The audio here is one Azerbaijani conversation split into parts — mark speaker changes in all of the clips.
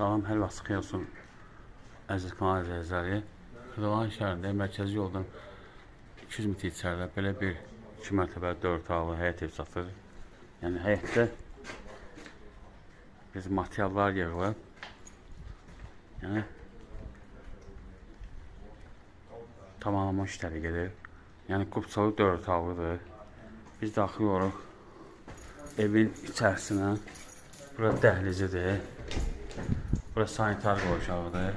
Speaker 1: Salam, hər vaxt xeyir olsun əziz kanal izləyiciləri. Xırdalan şəhərində mərkəzi yoldan 200 metr içəridə belə bir 2 mərtəbəli 4 otaqlı həyət ev satır. Yəni həyətdə biz materiallar yığılıb. Yəni tamamlama işləri gedir. Yəni kupçalı 4 otaqlıdır. Biz daxil oluruq evin içərisinə. Bura dəhlizidir. Bura sanitar qovşağıdır.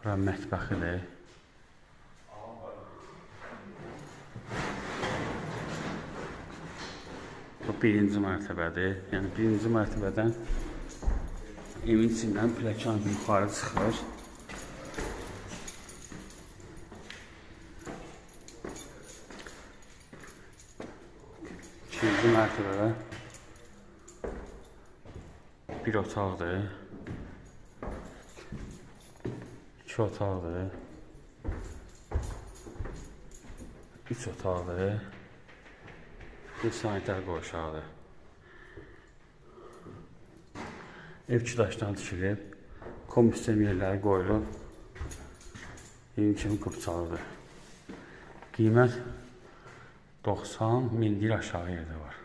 Speaker 1: Bura mətbəxidir. Bu birinci mərtəbədir. Yəni birinci mərtəbədən evin içindən pilləkən yuxarı çıxır. İkinci mərtəbədə bir otaqdır. İki otaqdır. Üç otaqdır. Bir sanitar qovşağıdır. Ev iki daşdan tikilib. Kombi sistem yerləri qoyulub. Evin kimi kupçalıdır. Qiymət 90 min deyir, aşağı yerdə var.